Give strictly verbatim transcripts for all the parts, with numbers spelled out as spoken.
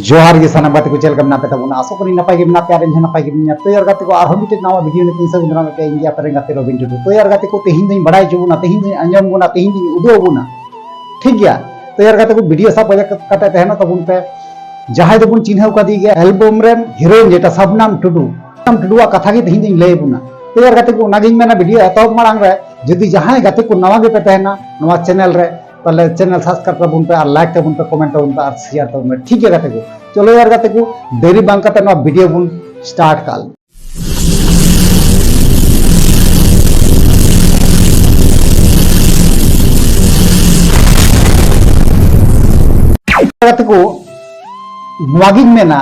ᱡᱚᱦᱟᱨ ᱜᱮ ᱥᱟᱱᱟᱢ ᱜᱟᱛᱮ ᱠᱚ, ᱪᱮᱫ ᱞᱮᱠᱟ ᱢᱮᱱᱟᱜ ᱯᱮ ᱛᱟᱵᱚᱱᱟ? ᱟᱥᱚᱜ ᱠᱟᱹᱱᱟᱹᱧ ᱱᱟᱯᱟᱭ ᱜᱮ ᱢᱮᱱᱟᱜ ᱯᱮᱭᱟ ᱟᱨ ᱤᱧ ᱦᱚᱸ ᱱᱟᱯᱟᱭ ᱜᱮ ᱢᱮᱱᱟᱹᱧᱟ᱾ ᱛᱚ ᱭᱟᱨ ᱜᱟᱛᱮ ᱠᱚ, ᱟᱨᱦᱚᱸ ᱢᱤᱫᱴᱮᱱ ᱱᱟᱣᱟ ᱵᱷᱤᱰᱤᱭᱳ ᱱᱤᱛᱚᱜ ᱤᱧ ᱥᱟᱶ ᱢᱮᱱᱟᱜ ᱯᱮᱭᱟ, ᱤᱧ ᱜᱮ ᱟᱯᱮ ᱨᱮᱱ ᱜᱟᱛᱮ ᱨᱚᱵᱤᱱ ᱴᱩᱰᱩ᱾ ᱛᱚ ᱭᱟᱨ ᱜᱟᱛᱮ ᱠᱚ, ᱛᱮᱦᱮᱧ ᱫᱚᱧ ᱵᱟᱲᱟᱭ ᱦᱚᱪᱚ ᱵᱚᱱᱟ, ᱛᱮᱦᱮᱧ ᱫᱚᱧ ᱟᱸᱡᱚᱢ ᱵᱚᱱᱟ, ᱛᱮᱦᱮᱧ ᱫᱚᱧ ᱩᱫᱩᱜ ᱟᱵᱚᱱᱟ, ᱴᱷᱤᱠ ᱜᱮᱭᱟ? ᱛᱚ ᱭᱟᱨ ᱜᱟᱛᱮ ᱠᱚ, ᱵᱷᱤᱰᱤᱭᱳ ᱥᱟᱵ ᱠᱟᱛᱮ ᱛᱟᱦᱮᱱᱚᱜ ᱛᱟᱵᱚᱱ ᱯᱮ᱾ ᱡᱟᱦᱟᱸᱭ ᱫᱚᱵᱚᱱ ᱪᱤᱱᱦᱟᱹᱣ ᱠᱟᱫᱮ ᱜᱮᱭᱟ ᱮᱞᱵᱚᱢ ᱨᱮᱱ ᱦᱤᱨᱳᱭᱤᱱ, ᱡᱮᱴᱟ ᱥᱟᱵᱱᱟᱢ ᱴᱩᱰᱩ, ᱥᱟᱵᱱᱟᱢ ᱴᱩᱰᱩᱣᱟᱜ ᱠᱟᱛᱷᱟ ᱜᱮ ᱛᱮᱦᱮᱧ ᱫᱚᱧ ᱞᱟᱹᱭ ᱟᱵᱚᱱᱟ᱾ ᱛᱚ ᱭᱟᱨ ᱜᱟᱛᱮ ᱠᱚ, ᱚᱱᱟᱜᱤᱧ ᱢᱮᱱᱟ, ᱵᱷᱤᱰᱤᱭᱳ ᱮᱛᱚᱦᱚᱵ ᱢᱟᱲᱟᱝ ᱨᱮ ᱡᱩᱫᱤ ᱡᱟᱦᱟᱸᱭ ᱜᱟᱛᱮ ᱠᱚ ᱱᱟᱣᱟ ᱜᱮᱯᱮ ᱛᱟᱦᱮᱱᱟ ᱱᱚᱣᱟ ᱪᱮᱱᱮᱞ ᱨᱮ, ᱛᱟᱦᱞᱮ ᱪᱮᱱᱮᱞ ᱥᱟᱵᱥᱠᱨᱟᱭᱤᱵ ᱛᱟᱵᱚᱱ ᱯᱮ ᱟᱨ ᱞᱟᱭᱤᱠ ᱛᱟᱵᱚᱱ ᱯᱮ, ᱠᱚᱢᱮᱱᱴ ᱛᱟᱵᱚᱱ ᱯᱮ ᱟᱨ ᱥᱮᱭᱟᱨ ᱛᱟᱵᱚᱱ ᱯᱮ, ᱴᱷᱤᱠ ᱜᱮᱭᱟ ᱜᱟᱛᱮ ᱠᱚ? ᱪᱚᱞᱚ ᱭᱟᱨ ᱜᱟᱛᱮ ᱠᱚ, ᱫᱮᱨᱤ ᱵᱟᱝ ᱠᱟᱛᱮ ᱱᱚᱣᱟ ᱵᱷᱤᱰᱤᱭᱳ ᱵᱚᱱ ᱥᱴᱟᱨᱴ ᱠᱟᱜ ᱞᱮ᱾ ᱜᱟᱛᱮ ᱠᱚ, ᱱᱚᱣᱟᱜᱤᱧ ᱢᱮᱱᱟ,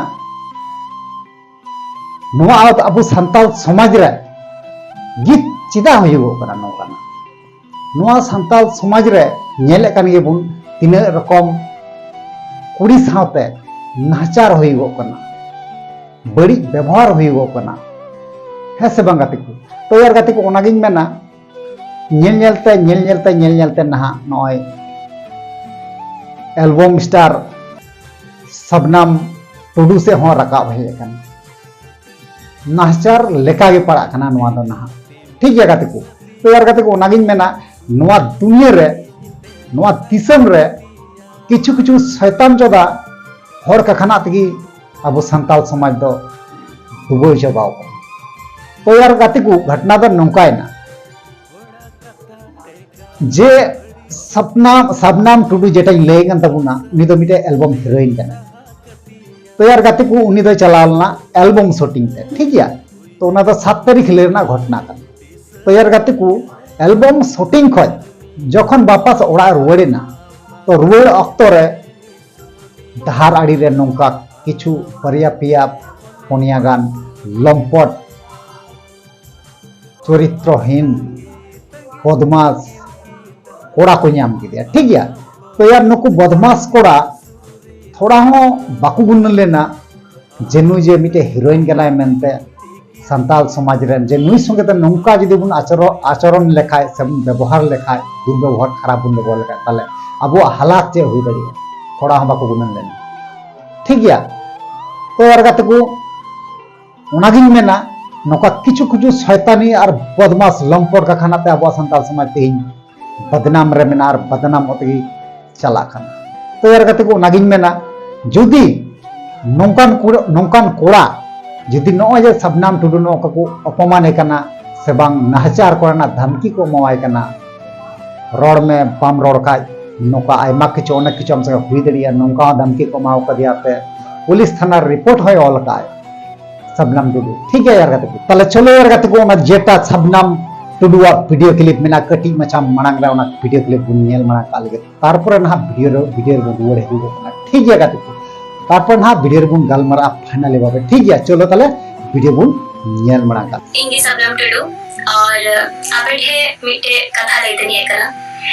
ᱱᱚᱣᱟ ᱟᱵᱚ ᱥᱟᱱᱛᱟᱲ ᱥᱚᱢᱟᱡᱽ ᱨᱮ ᱜᱤᱛ ᱪᱮᱫᱟᱜ ᱦᱩᱭᱩᱜᱚᱜ ᱠᱟᱱᱟ ᱱᱚᱝᱠᱟᱱᱟᱜ? ᱱᱚᱣᱟ ᱥᱟᱱᱛᱟᱲ ᱥᱚᱢᱟᱡᱽ ᱨᱮ ᱧᱮᱞᱮᱫ ᱠᱟᱱ ᱜᱮᱵᱚᱱ, ᱛᱤᱱᱟᱹᱜ ᱨᱚᱠᱚᱢ ᱠᱩᱲᱤ ᱥᱟᱶᱛᱮ ᱱᱟᱦᱟᱪᱟᱨ ᱦᱩᱭᱩᱜᱚᱜ ᱠᱟᱱᱟ, ᱵᱟᱹᱲᱤᱡ ᱵᱮᱵᱚᱦᱟᱨ ᱦᱩᱭᱩᱜᱚᱜ ᱠᱟᱱᱟ, ᱦᱮᱸ ᱥᱮ ᱵᱟᱝ ᱜᱟᱛᱮ ᱠᱚ? ᱛᱚ ᱭᱟᱨ ᱜᱟᱛᱮ ᱠᱚ, ᱚᱱᱟᱜᱤᱧ ᱢᱮᱱᱟ, ᱧᱮᱞ ᱧᱮᱞᱛᱮ, ᱧᱮᱞ ᱧᱮᱞᱛᱮ, ᱧᱮᱞ ᱧᱮᱞᱛᱮ ᱱᱟᱦᱟᱜ ᱱᱚᱜᱼᱚᱭ ᱮᱞᱵᱚᱢ ᱥᱴᱟᱨ ᱥᱟᱵᱱᱟᱢ ᱴᱩᱰᱩ ᱥᱮᱫ ᱦᱚᱸ ᱨᱟᱠᱟᱵ ᱦᱮᱡ ᱟᱠᱟᱱᱟ᱾ ᱱᱟᱦᱟᱪᱟᱨ ᱞᱮᱠᱟ ᱜᱮ ᱯᱟᱲᱟᱜ ᱠᱟᱱᱟ ᱱᱚᱣᱟ ᱫᱚ ᱱᱟᱦᱟᱜ, ᱴᱷᱤᱠ ᱜᱮᱭᱟ ᱜᱟᱛᱮ ᱠᱚ? ᱛᱚ ᱭᱟᱨ ᱜᱟᱛᱮ ᱠᱚ, ᱚᱱᱟᱜᱤᱧ ᱢᱮᱱᱟ, ᱱᱚᱣᱟ ᱫᱩᱱᱤᱭᱟᱹ ᱨᱮ, ᱱᱚᱣᱟ ᱫᱤᱥᱚᱢ ᱨᱮ ᱠᱤᱪᱷᱩ ᱠᱤᱪᱷᱩ ᱥᱚᱭᱛᱟᱱ ᱡᱚᱫᱟ ᱦᱚᱲ ᱠᱟᱠᱷᱟᱱᱟᱜ ᱛᱮᱜᱮ ᱟᱵᱚ ᱥᱟᱱᱛᱟᱲ ᱥᱚᱢᱟᱡᱽ ᱫᱚ ᱰᱩᱵᱟᱹᱣ ᱪᱟᱵᱟᱣ ᱠᱟᱱᱟ᱾ ᱛᱚ ᱭᱟᱨ ᱜᱟᱛᱮ ᱠᱚ, ᱜᱷᱚᱴᱱᱟ ᱫᱚ ᱱᱚᱝᱠᱟᱭᱮᱱᱟ ᱡᱮ ᱥᱟᱯᱱᱟ-, ᱥᱟᱵᱱᱟᱢ ᱴᱩᱰᱩ ᱡᱮᱴᱟᱧ ᱞᱟᱹᱭ ᱠᱟᱱ ᱛᱟᱵᱚᱱᱟ, ᱩᱱᱤ ᱫᱚ ᱢᱤᱫᱴᱮᱡ ᱮᱞᱵᱚᱢ ᱦᱤᱨᱳᱭᱤᱱ ᱠᱟᱱᱟᱭ᱾ ᱛᱚ ᱭᱟᱨ ᱜᱟᱛᱮ ᱠᱚ, ᱩᱱᱤ ᱫᱚᱭ ᱪᱟᱞᱟᱣ ᱞᱮᱱᱟ ᱮᱞᱵᱚᱢ ᱥᱩᱴᱤᱝ ᱛᱮ, ᱴᱷᱤᱠ ᱜᱮᱭᱟ? ᱛᱚ ᱚᱱᱟ ᱫᱚ ᱥᱟᱛ ᱛᱟᱹᱨᱤᱠᱷ ᱦᱤᱞᱳᱜ ᱨᱮᱱᱟᱜ ᱜᱷᱚᱴᱱᱟ ᱠᱟᱱᱟ᱾ ᱛᱚ ᱭᱟᱨ ᱜᱟᱛᱮ ᱠᱚ, ᱮᱞᱵᱚᱢ ᱥᱩᱴᱤᱝ ᱠᱷᱚᱡ ᱡᱚᱠᱷᱚᱱ ᱵᱟᱯᱟᱥ ᱚᱲᱟᱜ ᱨᱩᱣᱟᱹᱲ ᱮᱱᱟ, ᱛᱚ ᱨᱩᱣᱟᱹᱲ ᱚᱠᱛᱚ ᱨᱮ ᱰᱟᱦᱟᱨ ᱟᱲᱮ ᱨᱮ ᱱᱚᱝᱠᱟ ᱠᱤᱪᱷᱩ ᱵᱟᱨᱭᱟ ᱯᱮᱭᱟ ᱯᱩᱱᱭᱟ ᱜᱟᱱ ᱞᱚᱢᱯᱚᱴ, ᱪᱚᱨᱤᱛᱨᱚᱦᱤᱱ, ᱵᱚᱫᱢᱟᱥ ᱠᱚᱲᱟ ᱠᱚ ᱧᱟᱢ ᱠᱮᱫᱮᱭᱟ, ᱴᱷᱤᱠ ᱜᱮᱭᱟ? ᱛᱚ ᱭᱟᱨ, ᱱᱩᱠᱩ ᱵᱚᱫᱢᱟᱥ ᱠᱚᱲᱟ ᱛᱷᱚᱲᱟ ᱦᱚᱸ ᱵᱟᱠᱚ ᱜᱩᱱᱟᱹᱱ ᱞᱮᱱᱟ ᱡᱮ ᱱᱩᱭ ᱡᱮ ᱢᱤᱫᱴᱮᱡ ᱦᱤᱨᱳᱭᱤᱱ ᱠᱟᱱᱟᱭ ᱢᱮᱱᱛᱮ, ᱥᱟᱱᱛᱟᱲ ᱥᱚᱢᱟᱡᱽ ᱨᱮᱱ, ᱡᱮ ᱱᱩᱭ ᱥᱚᱸᱜᱮ ᱛᱮ ᱱᱚᱝᱠᱟ ᱡᱩᱫᱤ ᱵᱚᱱ ᱟᱪᱚᱨᱚ-, ᱟᱪᱚᱨᱚᱱ ᱞᱮᱠᱷᱟᱡ ᱥᱮ ᱵᱚᱱ ᱵᱮᱵᱚᱦᱟᱨ ᱞᱮᱠᱷᱟᱡ, ᱫᱩᱨᱵᱮᱵᱚᱦᱟᱨ ᱠᱷᱟᱨᱟᱯ ᱵᱚᱱ ᱵᱮᱵᱚᱦᱟᱨ ᱞᱮᱠᱷᱟᱡ, ᱛᱟᱦᱞᱮ ᱟᱵᱚᱣᱟᱜ ᱦᱟᱞᱟᱛ ᱪᱮᱫ ᱦᱩᱭ ᱫᱟᱲᱮᱭᱟᱜᱼᱟ? ᱛᱷᱚᱲᱟ ᱦᱚᱸ ᱵᱟᱠᱚ ᱜᱩᱱᱟᱹᱱ ᱞᱮᱱᱟ᱾ ᱴᱷᱤᱠ ᱜᱮᱭᱟ? ᱛᱚ ᱭᱟᱨ ᱜᱟᱛᱮ ᱠᱚ, ᱚᱱᱟᱜᱤᱧ ᱢᱮᱱᱟ, ᱱᱚᱝᱠᱟ ᱠᱤᱪᱷᱩ ᱠᱤᱪᱷᱩ ᱥᱚᱭᱛᱟᱱᱤ ᱟᱨ ᱵᱚᱫᱢᱟᱥ ᱞᱚᱢᱯᱚᱴ ᱠᱟᱠᱷᱟᱱᱟᱛᱮ ᱟᱵᱚᱣᱟᱜ ᱥᱟᱱᱛᱟᱲ ᱥᱚᱢᱟᱡᱽ ᱛᱮᱦᱮᱧ ᱵᱚᱫᱱᱟᱢ ᱨᱮ ᱢᱮᱱᱟᱜᱼᱟ ᱟᱨ ᱵᱚᱫᱱᱟᱢ ᱚᱛᱮ ᱜᱮ ᱪᱟᱞᱟᱜ ᱠᱟᱱᱟ᱾ ᱛᱚ ᱭᱟᱨ ᱜᱟᱛᱮ ᱠᱚ, ᱚᱱᱟᱜᱤᱧ ᱢᱮᱱᱟ, ᱡᱩᱫᱤ ᱱᱚᱝᱠᱟᱱ ᱠᱩᱲᱟᱹ-, ᱱᱚᱝᱠᱟᱱ ᱠᱚᱲᱟ ᱡᱩᱫᱤ ᱱᱚᱜᱼᱚᱭ ᱡᱮ ᱥᱟᱵᱱᱟᱢ ᱴᱩᱰᱩ ᱱᱚᱝᱠᱟ ᱠᱚ ᱚᱯᱚᱢᱟᱱᱮ ᱠᱟᱱᱟ ᱥᱮ ᱵᱟᱝ ᱱᱟᱦᱟᱪᱟᱨ ᱠᱚᱨᱮᱱᱟᱜ ᱫᱷᱟᱢᱠᱤ ᱠᱚ ᱮᱢᱟᱣᱟᱭ ᱠᱟᱱᱟ, ᱨᱚᱲ ᱢᱮ, ᱵᱟᱢ ᱨᱚᱲ ᱠᱷᱟᱡ ᱱᱚᱝᱠᱟ ᱟᱭᱢᱟ ᱠᱤᱪᱷᱩ, ᱚᱱᱮᱠ ᱠᱤᱪᱷᱩ ᱟᱢ ᱥᱟᱶ ᱦᱩᱭ ᱫᱟᱲᱮᱭᱟᱜᱼᱟ, ᱱᱚᱝᱠᱟ ᱦᱚᱸ ᱫᱷᱟᱢᱠᱤ ᱠᱚ ᱮᱢᱟᱣ ᱠᱟᱫᱮᱭᱟ ᱛᱮ ᱯᱩᱞᱤᱥ ᱛᱷᱟᱱᱟ ᱨᱮ ᱨᱤᱯᱳᱨᱴ ᱦᱚᱸᱭ ᱚᱞ ᱠᱟᱜᱼᱟᱭ ᱥᱟᱵᱱᱟᱢ ᱴᱩᱰᱩ᱾ ᱴᱷᱤᱠ ᱜᱮᱭᱟ ᱭᱟᱨ ᱜᱟᱛᱮ ᱠᱚ, ᱛᱟᱦᱞᱮ ᱪᱚᱞᱚ ᱭᱟᱨ ᱜᱟᱛᱮ ᱠᱚ, ᱚᱱᱟ ᱡᱮᱴᱟ ᱥᱟᱵᱱᱟᱢ ᱴᱩᱰᱩᱣᱟᱜ ᱵᱷᱤᱰᱤᱭᱳ ᱠᱞᱤᱯ ᱢᱮᱱᱟᱜᱼᱟ, ᱠᱟᱹᱴᱤᱡ ᱢᱟᱪᱷᱟ ᱢᱟᱲᱟᱝ ᱨᱮ ᱚᱱᱟ ᱵᱷᱤᱰᱤᱭᱳ ᱠᱞᱤᱯ ᱵᱚᱱ ᱧᱮᱞ ᱢᱟᱲᱟᱝ ᱠᱟᱜ ᱞᱮᱜᱮ, ᱛᱟᱨᱯᱚᱨᱮ ᱱᱟᱦᱟᱜ ᱵᱷᱤᱰᱤᱭᱳ ᱨᱮ, ᱵᱷᱤᱰᱤᱭᱳ ᱨᱮᱵᱚᱱ ᱨᱩᱣᱟᱹᱲ ᱦᱤᱡᱩᱜ ᱠᱟᱱᱟ᱾ ᱴᱷᱤᱠ ᱜᱮᱭᱟ ᱜᱟᱛᱮ ᱠᱚ, ᱛᱟᱨᱯᱚᱨᱮ ᱱᱟᱦᱟᱜ ᱵᱷᱤᱰᱤᱭᱳ ᱨᱮᱵᱚᱱ ᱜᱟᱞᱢᱟᱨᱟᱜᱼᱟ ᱯᱷᱟᱭᱱᱟᱞᱤ ᱵᱷᱟᱵᱮ᱾ ᱴᱷᱤᱠ ᱜᱮᱭᱟ, ᱪᱚᱞᱚ ᱛᱟᱦᱞᱮ ᱵᱷᱤᱰᱤᱭᱳ ᱵᱚᱱ ᱧᱮᱞ ᱢᱟᱲᱟᱝ ᱠᱟᱜ᱾ ᱤᱧ ᱜᱮ ᱥᱟᱵᱱᱟᱢ ᱴᱩᱰᱩ, ᱟᱨ ᱟᱯᱮ ᱴᱷᱮᱱ ᱢᱤᱫᱴᱮᱡ ᱠᱟᱛᱷᱟ ᱞᱟᱹᱭ ᱛᱮᱧ ᱦᱮᱡ ᱠᱟᱱᱟ᱾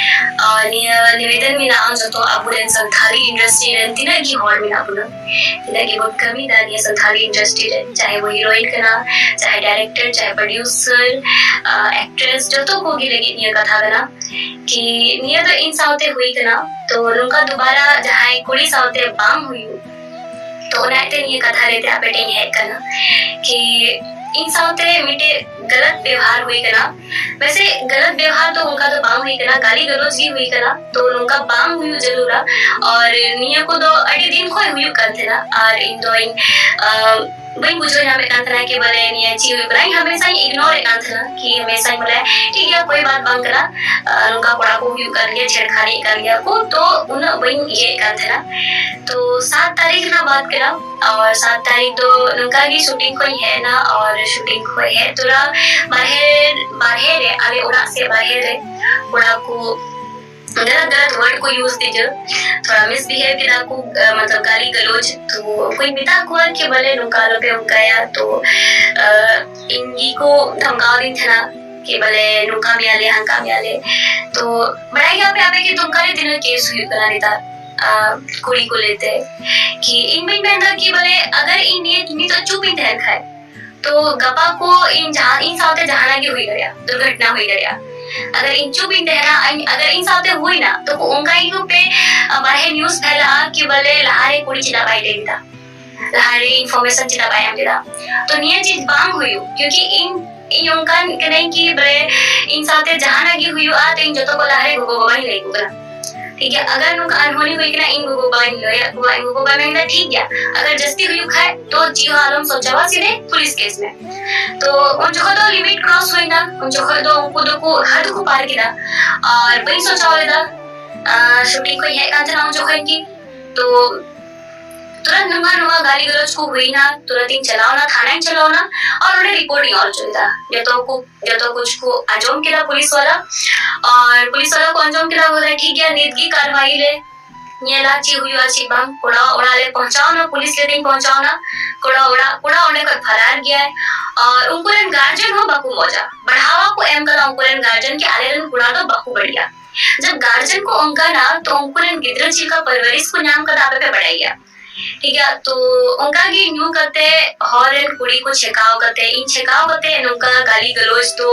ᱟᱨ ᱱᱤᱭᱟᱹ ᱱᱤᱵᱮᱫᱚᱱ ᱢᱮᱱᱟᱜᱼᱟ ᱡᱚᱛᱚ ᱟᱵᱚᱨᱮᱱ ᱥᱟᱱᱛᱷᱟᱞᱤ ᱤᱱᱰᱟᱥᱴᱨᱤ ᱨᱮᱱ ᱛᱤᱱᱟᱹᱜ ᱜᱮ ᱦᱚᱲ ᱢᱮᱱᱟᱜ ᱵᱚᱱᱟ, ᱛᱤᱱᱟᱹᱜ ᱜᱮᱵᱚᱱ ᱠᱟᱹᱢᱤᱭᱮᱫᱟ ᱱᱤᱭᱟᱹ ᱥᱟᱱᱛᱷᱟᱞᱤ ᱤᱱᱰᱟᱥᱴᱨᱤ ᱨᱮ, ᱪᱟᱦᱮ ᱵᱚ ᱦᱤᱨᱳᱭᱤᱱ ᱠᱟᱱᱟ, ᱪᱟᱦᱮ ᱰᱟᱭᱨᱮᱠᱴᱚᱨ, ᱪᱟᱦᱮ ᱯᱨᱚᱰᱭᱩᱥᱟᱨ, ᱮᱠᱴᱨᱮᱥ, ᱡᱚᱛᱚ ᱠᱚᱜᱮ ᱞᱟᱹᱜᱤᱫ ᱱᱤᱭᱟᱹ ᱠᱟᱛᱷᱟ ᱠᱟᱱᱟ᱾ ᱠᱤ ᱱᱤᱭᱟᱹ ᱫᱚ ᱤᱧ ᱥᱟᱶᱛᱮ ᱦᱩᱭ ᱠᱟᱱᱟ, ᱛᱚ ᱱᱚᱝᱠᱟ ᱫᱩᱵᱟᱨᱟ ᱡᱟᱦᱟᱸᱭ ᱠᱩᱲᱤ ᱥᱟᱶᱛᱮ ᱵᱟᱝ ᱦᱩᱭᱩᱜ, ᱛᱚ ᱚᱱᱟ ᱤᱭᱟᱹᱛᱮ ᱱᱤᱭᱟᱹ ᱠᱟᱛᱷᱟ ᱞᱟᱹᱭᱛᱮ ᱟᱯᱮ ᱴᱷᱮᱱ ᱤᱧ ᱦᱮᱡ ᱠᱟᱱᱟ᱾ ᱠᱤ ᱤᱧ ᱥᱟᱶᱛᱮ ᱢᱤᱫᱴᱮᱡ ᱜᱟᱞᱟᱛ ᱵᱮᱣᱦᱟᱨ ᱦᱩᱭ ᱠᱟᱱᱟ᱾ ᱵᱮᱥᱮ ᱜᱟᱞᱟᱛ ᱵᱮᱣᱦᱟᱨ ᱫᱚ ᱚᱱᱠᱟ ᱫᱚ ᱵᱟᱝ ᱦᱩᱭ ᱠᱟᱱᱟ, ᱜᱟᱞᱤ ᱜᱟᱞᱚᱪ ᱜᱮ ᱦᱩᱭ ᱠᱟᱱᱟ, ᱛᱚ ᱱᱚᱝᱠᱟ ᱵᱟᱝ ᱦᱩᱭᱩᱜ ᱡᱟᱹᱨᱩᱲᱟ᱾ ᱟᱨ ᱱᱤᱭᱟᱹ ᱠᱚᱫᱚ ᱟᱹᱰᱤ ᱫᱤᱱ ᱠᱷᱚᱱ ᱦᱩᱭᱩᱜ ᱠᱟᱱ ᱛᱟᱦᱮᱱᱟ, ᱟᱨ ᱤᱧ ᱫᱚᱧ, ᱟᱸ, ᱵᱟᱹᱧ ᱵᱩᱡᱷᱟᱹᱣ ᱧᱟᱢᱮᱫ ᱠᱟᱱ ᱛᱟᱦᱮᱱᱟ ᱠᱤ ᱵᱚᱞᱮ ᱱᱤᱭᱟᱹ ᱪᱮᱫ ᱦᱩᱭᱩᱜ ᱠᱟᱱᱟ᱾ ᱤᱧ ᱦᱟᱢᱮᱥᱟᱧ ᱤᱜᱱᱳᱨᱮᱫ ᱠᱟᱱ ᱛᱟᱦᱮᱱᱟ ᱠᱤ ᱦᱟᱢᱮᱥᱟᱧ ᱵᱚᱞᱮ ᱴᱷᱤᱠ ᱜᱮᱭᱟ, ᱠᱳᱭ ᱵᱟᱛ ᱵᱟᱝ ᱠᱟᱱᱟ, ᱟᱨ ᱱᱚᱝᱠᱟ ᱠᱚᱲᱟ ᱠᱚ ᱦᱩᱭᱩᱜ ᱠᱟᱱ ᱜᱮᱭᱟ, ᱪᱷᱮᱲᱠᱷᱟᱱᱤᱭᱮᱫ ᱠᱟᱱ ᱜᱮᱭᱟ ᱠᱚ, ᱛᱚ ᱩᱱᱟᱹᱜ ᱵᱟᱹᱧ ᱤᱭᱟᱹᱭᱮᱫ ᱠᱟᱱ ᱛᱟᱦᱮᱱᱟ᱾ ᱛᱚ ᱥᱟᱛ ᱛᱟᱹᱨᱤᱠᱷ ᱨᱮᱱᱟᱜ ᱵᱟᱛ ᱠᱟᱱᱟ, ᱟᱨ ᱥᱟᱛ ᱛᱟᱹᱨᱤᱠᱷ ᱫᱚ ᱱᱚᱝᱠᱟ ᱜᱮ ᱥᱩᱴᱤᱝ ᱠᱷᱚᱱ ᱤᱧ ᱦᱮᱡ ᱮᱱᱟ, ᱟᱨ ᱥᱩᱴᱤᱝ ᱠᱷᱚᱱ ᱦᱮᱡ ᱛᱚᱨᱟ ᱵᱟᱨᱦᱮ, ᱵᱟᱨᱦᱮ ᱨᱮ, ᱟᱞᱮ ᱚᱲᱟᱜ ᱥᱮ ᱵᱟᱨᱦᱮ ᱨᱮ ᱠᱚᱲᱟ ᱠᱚ ᱜᱟᱞᱟᱛ ᱜᱟᱞᱟᱛ ᱣᱟᱨᱰ ᱠᱚ ᱤᱭᱩᱡᱽ ᱫᱤᱧᱟ, ᱛᱷᱚᱲᱟ ᱢᱤᱥᱵᱤᱦᱮᱵ ᱠᱮᱫᱟ ᱠᱚ, ᱟᱸ, ᱢᱚᱛᱞᱚᱵ ᱜᱟᱞᱤ ᱜᱟᱞᱚᱪ᱾ ᱛᱚ ᱩᱱᱠᱩᱧ ᱢᱮᱛᱟ ᱠᱚᱣᱟ ᱠᱤ ᱵᱚᱞᱮ ᱱᱚᱝᱠᱟ ᱟᱞᱚᱯᱮ ᱚᱱᱠᱟᱭᱟ᱾ ᱛᱚ, ᱟᱸ, ᱤᱧ ᱜᱮᱠᱚ ᱫᱷᱟᱢᱠᱟᱣ ᱫᱤᱧ ᱛᱟᱦᱮᱱᱟ ᱠᱤ ᱵᱚᱞᱮ ᱱᱚᱝᱠᱟ ᱢᱮᱭᱟᱞᱮ, ᱦᱟᱱᱠᱟ ᱢᱮᱭᱟᱞᱮ᱾ ᱛᱚ ᱵᱟᱲᱟᱭ ᱜᱮᱭᱟᱯᱮ ᱟᱯᱮ ᱠᱤ ᱫᱩᱢᱠᱟ ᱨᱮ ᱛᱤᱱᱟᱹᱜ ᱠᱮᱥ ᱦᱩᱭᱩᱜ ᱠᱟᱱᱟ ᱱᱮᱛᱟᱨ, ᱟᱸ, ᱠᱩᱲᱤ ᱠᱚ ᱞᱟᱹᱭᱛᱮ᱾ ᱠᱤ ᱤᱧ ᱵᱟᱹᱧ ᱢᱮᱱᱫᱟ ᱠᱤ ᱵᱚᱞᱮ ᱟᱜᱟᱨ ᱤᱧ ᱱᱤᱭᱟᱹ ᱱᱤᱛᱚᱜ ᱪᱩᱯ ᱤᱧ ᱛᱟᱦᱮᱱ ᱠᱷᱟᱡ, ᱛᱚ ᱜᱟᱯᱟ ᱠᱚ ᱤᱧ ᱡᱟᱦᱟᱸ, ᱤᱧ ᱥᱟᱶᱛᱮ ᱡᱟᱦᱟᱱᱟᱜ ᱜᱮ ᱦᱩᱭ ᱫᱟᱲᱮᱭᱟᱜᱼᱟ, ᱫᱩᱨᱜᱷᱚᱴᱚᱱᱟ ᱦᱩᱭ ᱫᱟᱲᱮᱭᱟᱜᱼᱟ᱾ ᱟᱜᱟᱨ ᱤᱧ ᱪᱩᱯ ᱤᱧ ᱛᱟᱦᱮᱱᱟ, ᱤᱧ, ᱟᱜᱟᱨ ᱤᱧ ᱥᱟᱶᱛᱮ ᱦᱩᱭᱱᱟ, ᱛᱚ ᱚᱱᱠᱟ ᱜᱮᱠᱚ ᱯᱮ, ᱟ, ᱵᱟᱨᱦᱮ news ᱯᱷᱮᱞᱟᱜᱼᱟ ᱠᱤ ᱵᱚᱞᱮ ᱞᱟᱦᱟᱨᱮ ᱠᱩᱲᱤ ᱪᱮᱫᱟᱜ ᱵᱟᱭ ᱞᱟᱹᱭ ᱞᱮᱫᱟ, ᱞᱟᱦᱟᱨᱮ information ᱪᱮᱫᱟᱜ ᱵᱟᱭ ᱮᱢ ᱞᱮᱫᱟ᱾ ᱛᱚ ᱱᱤᱭᱟᱹ ᱪᱤᱡ ᱵᱟᱝ ᱦᱩᱭᱩᱜ, ᱠᱤᱭᱩᱠᱤ ᱤᱧ, ᱤᱧ ᱚᱱᱠᱟᱱ ᱠᱟᱹᱱᱟᱹᱧ ᱠᱤ ᱵᱚᱞᱮ ᱤᱧ ᱥᱟᱶᱛᱮ ᱡᱟᱦᱟᱱᱟᱜ ᱜᱮ ᱦᱩᱭᱩᱜᱼᱟ, ᱛᱚ ᱤᱧ ᱡᱚᱛᱚ ᱠᱚ ᱞᱟᱦᱟᱨᱮ ᱜᱚᱜᱚ ᱵᱟᱵᱟᱧ ᱞᱟᱹᱭ ᱟᱠᱚ ᱠᱟᱱᱟ᱾ ᱴᱷᱤᱠ ᱜᱮᱭᱟ, ᱟᱜᱟᱨ ᱱᱚᱝᱠᱟ ᱟᱱᱦᱚᱱᱤ ᱦᱩᱭ ᱠᱟᱱᱟ, ᱤᱧ ᱜᱚᱜᱚ ᱵᱟᱵᱟᱧ ᱞᱟᱹᱭᱟᱫ ᱠᱚᱣᱟ, ᱤᱧ ᱜᱚᱜᱚ ᱵᱟᱵᱟᱭ ᱢᱮᱱ ᱮᱫᱟ, "ᱴᱷᱤᱠ ᱜᱮᱭᱟ, ᱟᱜᱟᱨ ᱡᱟᱹᱥᱛᱤ ᱦᱩᱭᱩᱜ ᱠᱷᱟᱡ ᱛᱚ ᱪᱮᱫ ᱦᱚᱸ ᱟᱞᱚᱢ ᱥᱚᱪᱟᱣᱟ, ᱥᱤᱫᱷᱮ ᱯᱩᱞᱤᱥ ᱠᱮᱥ ᱢᱮ।" ᱛᱚ ᱩᱱ ᱡᱚᱠᱷᱚᱡ ᱫᱚ limit cross ᱦᱩᱭᱱᱟ, ᱩᱱ ᱡᱚᱠᱷᱚᱡ ᱫᱚ ᱩᱱᱠᱩ ᱫᱚᱠᱚ ᱦᱟᱫ ᱠᱚ ᱯᱟᱨ ᱠᱮᱫᱟ᱾ ᱟᱨ ᱵᱟᱹᱧ ᱥᱚᱪᱟᱣ ᱞᱮᱫᱟ, ᱟᱨ shooting ᱠᱷᱚᱡ ᱤᱧ ᱦᱮᱡ ᱠᱟᱱ ᱛᱟᱦᱮᱱᱟ ᱩᱱ ᱡᱚᱠᱷᱚᱡ ᱜᱮ᱾ ᱛᱚ ᱛᱩᱨᱟᱹᱛ ᱱᱚᱝᱠᱟ ᱱᱚᱣᱟ ᱜᱟᱹᱞᱤ ᱜᱟᱞᱚᱪ ᱠᱚ ᱦᱩᱭᱱᱟ, ᱛᱩᱨᱟᱹᱛ ᱤᱧ ᱪᱟᱞᱟᱣᱱᱟ, ᱛᱷᱟᱱᱟᱧ ᱪᱟᱞᱟᱣᱱᱟ ᱟᱨ ᱚᱸᱰᱮ report ᱤᱧ ᱚᱞ ᱦᱚᱪᱚ ᱠᱮᱫᱟ᱾ ᱡᱚᱛᱚ ᱠᱚ, ᱡᱚᱛᱚ ᱠᱩᱪ ᱠᱚ ᱟᱸᱡᱚᱢ ᱠᱮᱫᱟ ᱯᱩᱞᱤᱥ ᱣᱟᱞᱟ, ᱟᱨ ᱯᱩᱞᱤᱥ ᱣᱟᱞᱟ ᱠᱚ ᱟᱸᱡᱚᱢ ᱠᱮᱫᱟ, ᱵᱚᱞᱮ ᱴᱷᱤᱠ ᱜᱮᱭᱟ, ᱱᱤᱛ ᱜᱮ ᱠᱟᱨᱣᱟᱭ ᱞᱮ ᱧᱮᱞᱟ ᱪᱮᱫ ᱦᱩᱭᱩᱜᱼᱟ ᱪᱮᱫ ᱵᱟᱝ᱾ ᱠᱚᱲᱟ ᱚᱲᱟᱜ ᱞᱮ ᱯᱚᱦᱪᱟᱣᱱᱟ, ᱯᱩᱞᱤᱥ ᱞᱮ ᱛᱮᱧ ᱯᱚᱦᱪᱟᱣᱱᱟ, ᱠᱚᱲᱟ ᱚᱲᱟᱜ, ᱠᱚᱲᱟ ᱚᱸᱰᱮ ᱠᱷᱚᱡ ᱯᱷᱟᱨᱟᱨ ᱜᱮᱭᱟᱭ᱾ ᱟᱨ ᱩᱱᱠᱩ ᱨᱮᱱ guardian ᱦᱚᱸ ᱵᱟᱠᱚ ᱢᱚᱡᱟ, ᱵᱟᱲᱦᱟᱣᱟ ᱠᱚ ᱮᱢ ᱠᱟᱫᱟ ᱩᱱᱠᱩ ᱨᱮᱱ guardian ᱠᱤ ᱟᱞᱮ ᱨᱮᱱ ᱠᱚᱲᱟ ᱫᱚ ᱵᱟᱠᱚ ᱵᱟᱹᱲᱤᱡᱼᱟ᱾ ᱡᱟᱵ guardian ᱠᱚ ᱚᱱᱠᱟᱱᱟ, ᱛᱚ ᱩᱱᱠᱩ ᱨᱮᱱ ᱜᱤᱫᱽᱨᱟᱹ ᱪᱮᱫ ᱞᱮᱠᱟ ᱯᱟᱨᱣᱟᱨᱤᱥ ᱠᱚ ᱧᱟᱢ ᱠᱟᱫᱟ, ᱟᱯᱮ ᱯᱮ ᱵᱟᱲᱟᱭ ᱜᱮᱭᱟ᱾ ᱴᱷᱤᱠ ᱜᱮᱭᱟ, ᱛᱚ ᱚᱱᱠᱟ ᱜᱮ ᱧᱩ ᱠᱟᱛᱮ ᱦᱚᱲ ᱨᱮᱱ ᱠᱩᱲᱤ ᱠᱚ ᱪᱷᱮᱠᱟᱣ ᱠᱟᱛᱮ, ᱤᱧ ᱪᱷᱮᱠᱟᱣ ᱠᱟᱛᱮ ᱱᱚᱝᱠᱟ ᱜᱟᱹᱞᱤ ᱜᱟᱞᱚᱪ ᱫᱚ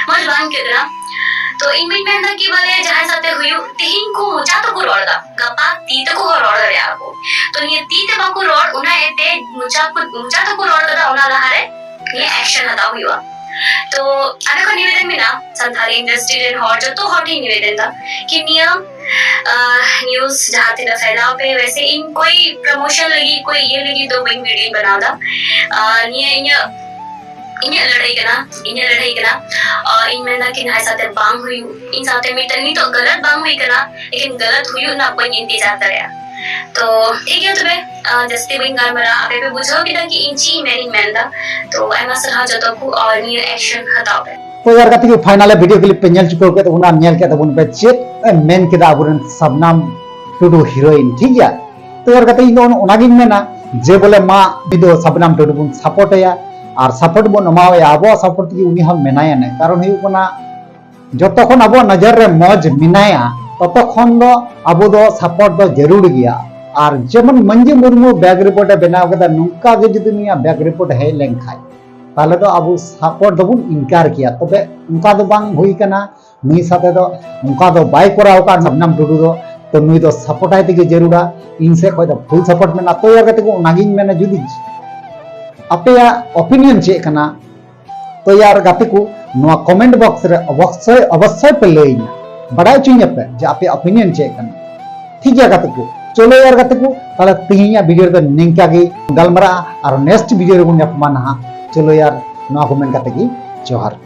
ᱢᱚᱡᱽ ᱵᱟᱝ ᱟᱹᱭᱠᱟᱹᱜ ᱠᱟᱱᱟ᱾ ᱛᱚ ᱤᱧ ᱵᱟᱹᱧ ᱢᱮᱱᱫᱟ ᱠᱤ ᱵᱚᱞᱮ ᱡᱟᱦᱟᱸᱭ ᱥᱟᱛᱮ ᱦᱩᱭᱩᱜ, ᱛᱤᱦᱤᱧ ᱠᱚ ᱢᱚᱪᱟ ᱛᱮᱠᱚ ᱨᱚᱲ ᱮᱫᱟ, ᱜᱟᱯᱟ ᱛᱤ ᱛᱮᱠᱚ ᱦᱚᱸ ᱨᱚᱲ ᱫᱟᱲᱮᱭᱟᱜᱼᱟ ᱠᱚ᱾ ᱛᱚ ᱱᱤᱭᱟᱹ ᱛᱤ ᱛᱮ ᱵᱟᱠᱚ ᱨᱚᱲ, ᱚᱱᱟ ᱤᱭᱟᱹᱛᱮ ᱢᱚᱪᱟ ᱠᱚ, ᱢᱚᱪᱟ ᱛᱮᱠᱚ ᱨᱚᱲ ᱠᱟᱫᱟ, ᱚᱱᱟ ᱞᱟᱦᱟᱨᱮ ᱱᱤᱭᱟᱹ action ᱦᱟᱛᱟᱣ ᱦᱩᱭᱩᱜᱼᱟ᱾ ᱛᱚ ᱟᱯᱮ ᱠᱷᱚᱱ ᱱᱤᱵᱮᱫᱚᱱ ᱢᱮᱱᱟᱜᱼᱟ, ᱥᱟᱱᱛᱟᱲᱤ industry ᱨᱮᱱ ᱦᱚᱲ, ᱡᱚᱛᱚ ᱦᱚᱲ ᱴᱷᱮᱱ ᱱᱤᱵᱮᱫᱚᱱ ᱫᱟ ᱠᱤ ᱱᱤᱭᱟᱹ, ᱟᱦ, news ᱡᱟᱦᱟᱸ ᱛᱤᱱᱟᱹᱜ ᱯᱷᱮᱞᱟᱣ ᱯᱮ, ᱣᱮᱥᱮ ᱤᱧ ᱠᱳᱭ promotion ᱞᱟᱹᱜᱤᱫ, ᱠᱳᱭ ᱤᱭᱟᱹ ᱞᱟᱹᱜᱤᱫ ᱫᱚ ᱵᱟᱹᱧ video ᱤᱧ ᱵᱮᱱᱟᱣ ᱫᱟ᱾ ᱟᱦ, ᱱᱤᱭᱟᱹ ᱤᱧᱟᱹᱜ, ᱤᱧᱟᱹᱜ ᱞᱟᱹᱲᱦᱟᱹᱭ ᱠᱟᱱᱟ, ᱤᱧᱟᱹᱜ ᱞᱟᱹᱲᱦᱟᱹᱭ ᱠᱟᱱᱟ᱾ ᱟᱦ, ᱤᱧ ᱢᱮᱱᱫᱟ ᱠᱤ ᱱᱟᱦᱟᱭ ᱥᱟᱛᱮ ᱵᱟᱝ ᱦᱩᱭᱩᱜ, ᱤᱧ ᱥᱟᱶᱛᱮ ᱢᱤᱫᱴᱮᱱ ᱱᱤᱛᱚᱜ ᱜᱟᱞᱟᱛ ᱵᱟᱝ ᱦᱩᱭ ᱠᱟᱱᱟ, ᱞᱮᱠᱤᱱ ᱜᱟᱞᱟᱛ ᱦᱩᱭᱩᱜ ᱨᱮᱱᱟᱜ ᱵᱟᱹᱧ ᱤᱱᱛᱮᱡᱟᱨ ᱫᱟᱲᱮᱭᱟᱜᱼᱟ᱾ ᱛᱚ ᱴᱷᱤᱠ ᱜᱮᱭᱟ ᱛᱚᱵᱮ, ᱟᱦ, ᱡᱟᱹᱥᱛᱤ ᱵᱟᱹᱧ ᱜᱟᱞᱢᱟᱨᱟᱜᱼᱟ, ᱟᱯᱮ ᱯᱮ ᱵᱩᱡᱷᱟᱹᱣ ᱠᱮᱫᱟ ᱠᱤ ᱤᱧ ᱪᱮᱫ ᱤᱧ ᱢᱮᱱ ᱤᱧ ᱢᱮᱱᱫᱟ᱾ ᱛᱚ ᱟᱭᱢᱟ ᱥᱟᱨᱦᱟᱣ ᱡᱚᱛᱚ ᱠᱚ, ᱟᱨ ᱱᱤᱭᱟᱹ action ᱦᱟᱛᱟᱣ ᱯᱮ᱾ ᱛᱚ ᱭᱟᱨ ᱜᱟᱛᱮ ᱠᱚ, final ᱨᱮ video clip ᱯᱮ ᱧᱮᱞ ᱪᱩᱠᱟᱹᱣ ᱠᱮᱫ ᱛᱟᱵᱚᱱᱟ, ᱧᱮᱞ ᱠᱮᱫ ᱛᱟᱵᱚᱱ ᱯᱮ ᱪᱮᱫ ᱮ ᱢᱮᱱ ᱠᱮᱫᱟ ᱟᱵᱚᱨᱮᱱ ᱥᱟᱵᱱᱟᱢ ᱴᱩᱰᱩ heroine, ᱴᱷᱤᱠ ᱜᱮᱭᱟ? ᱛᱚ ᱭᱟᱨ ᱜᱟᱛᱮ, ᱤᱧ ᱫᱚ ᱚᱱ-, ᱚᱱᱟᱜᱤᱧ ᱢᱮᱱᱟ ᱡᱮ ᱵᱚᱞᱮ ᱢᱟ ᱩᱱᱤ ᱫᱚ ᱥᱟᱵᱱᱟᱢ ᱴᱩᱰᱩ ᱵᱚᱱ support ᱟᱭᱟ ᱟᱨ support ᱵᱚᱱ ᱮᱢᱟᱣᱟᱭᱟ᱾ ᱟᱵᱚᱣᱟᱜ support ᱛᱮᱜᱮ ᱩᱱᱤ ᱦᱚᱸ ᱢᱮᱱᱟᱭᱟ ᱱᱮ, ᱠᱟᱨᱚᱱ ᱦᱩᱭᱩᱜ ᱠᱟᱱᱟ ᱡᱚᱛᱚ ᱠᱷᱚᱱ ᱟᱵᱚᱣᱟᱜ ᱱᱚᱡᱚᱨ ᱨᱮ ᱢᱚᱡᱽ ᱢᱮᱱᱟᱭᱟ, ᱛᱚᱛᱚ ᱠᱷᱚᱱ ᱫᱚ ᱟᱵᱚ ᱫᱚ support ᱫᱚ ᱡᱟᱹᱨᱩᱲ ᱜᱮᱭᱟ᱾ ᱟᱨ ᱡᱮᱢᱚᱱ ᱢᱟᱹᱱᱡᱤ ᱢᱩᱨᱢᱩ bag report ᱮ ᱵᱮᱱᱟᱣ ᱠᱮᱫᱟ, ᱱᱚᱝᱠᱟ ᱜᱮ ᱡᱩᱫᱤ ᱱᱩᱭᱟᱜ bag report ᱦᱮᱡ ᱞᱮᱱᱠᱷᱟᱡ, ᱛᱟᱦᱞᱮ ᱫᱚ ᱟᱵᱚ ᱥᱟᱯᱳᱨᱴ ᱫᱚᱵᱚᱱ ᱤᱱᱠᱟᱨ ᱠᱮᱭᱟ᱾ ᱛᱚᱵᱮ ᱚᱱᱠᱟ ᱫᱚ ᱵᱟᱝ ᱦᱩᱭ ᱠᱟᱱᱟ, ᱱᱩᱭ ᱥᱟᱛᱮ ᱫᱚ ᱚᱱᱠᱟ ᱫᱚ ᱵᱟᱭ ᱠᱚᱨᱟᱣ ᱟᱠᱟᱫ ᱥᱟᱵᱱᱟᱢ ᱴᱩᱰᱩ ᱫᱚ, ᱛᱚ ᱱᱩᱭ ᱫᱚ ᱥᱟᱯᱳᱨᱴᱟᱭ ᱛᱮᱜᱮ ᱡᱟᱹᱨᱩᱲᱟ᱾ ᱤᱧ ᱥᱮᱫ ᱠᱷᱚᱱ ᱫᱚ ᱯᱷᱩᱞ ᱥᱟᱯᱳᱨᱴ ᱢᱮᱱᱟᱜᱼᱟ᱾ ᱛᱚ ᱭᱟᱨ ᱜᱟᱛᱮ ᱠᱚ, ᱚᱱᱟᱜᱤᱧ ᱢᱮᱱᱟ, ᱡᱩᱫᱤ ᱟᱯᱮᱭᱟᱜ ᱚᱯᱤᱱᱤᱭᱚᱱ ᱪᱮᱫ ᱠᱟᱱᱟ, ᱛᱚ ᱭᱟᱨ ᱜᱟᱛᱮ ᱠᱚ, ᱱᱚᱣᱟ ᱠᱚᱢᱮᱱᱴ ᱵᱚᱠᱥ ᱨᱮ ᱚᱵᱚᱥᱥᱳᱭ ᱚᱵᱚᱥᱥᱳᱭ ᱯᱮ ᱞᱟᱹᱭᱟᱹᱧᱟ, ᱵᱟᱲᱟᱭ ᱦᱚᱪᱚᱧᱟᱯᱮ ᱡᱮ ᱟᱯᱮᱭᱟᱜ ᱚᱯᱤᱱᱤᱭᱚᱱ ᱪᱮᱫ ᱠᱟᱱᱟ᱾ ᱴᱷᱤᱠ ᱜᱮᱭᱟ ᱜᱟᱛᱮ ᱠᱚ, ᱪᱚᱞᱚ ᱭᱟᱨ ᱜᱟᱛᱮ ᱠᱚ, ᱛᱟᱦᱞᱮ ᱛᱮᱦᱮᱧᱟᱜ ᱵᱷᱤᱰᱤᱭᱳ ᱨᱮᱫᱚ ᱱᱤᱝᱠᱟ ᱜᱮ ᱜᱟᱞᱢᱟᱨᱟᱜᱼᱟ, ᱟᱨ ᱱᱮᱠᱥᱴ ᱵᱷᱤᱰᱤᱭᱳ ᱨᱮᱵᱚᱱ ᱧᱟᱯᱟᱢᱟ ᱱᱟᱦᱟᱜ᱾ ᱪᱚᱞᱚ ᱭᱟᱨ, ᱱᱚᱣᱟ ᱠᱚ ᱢᱮᱱ ᱠᱟᱛᱮ ᱜᱮ ᱡᱚᱦᱟᱨ᱾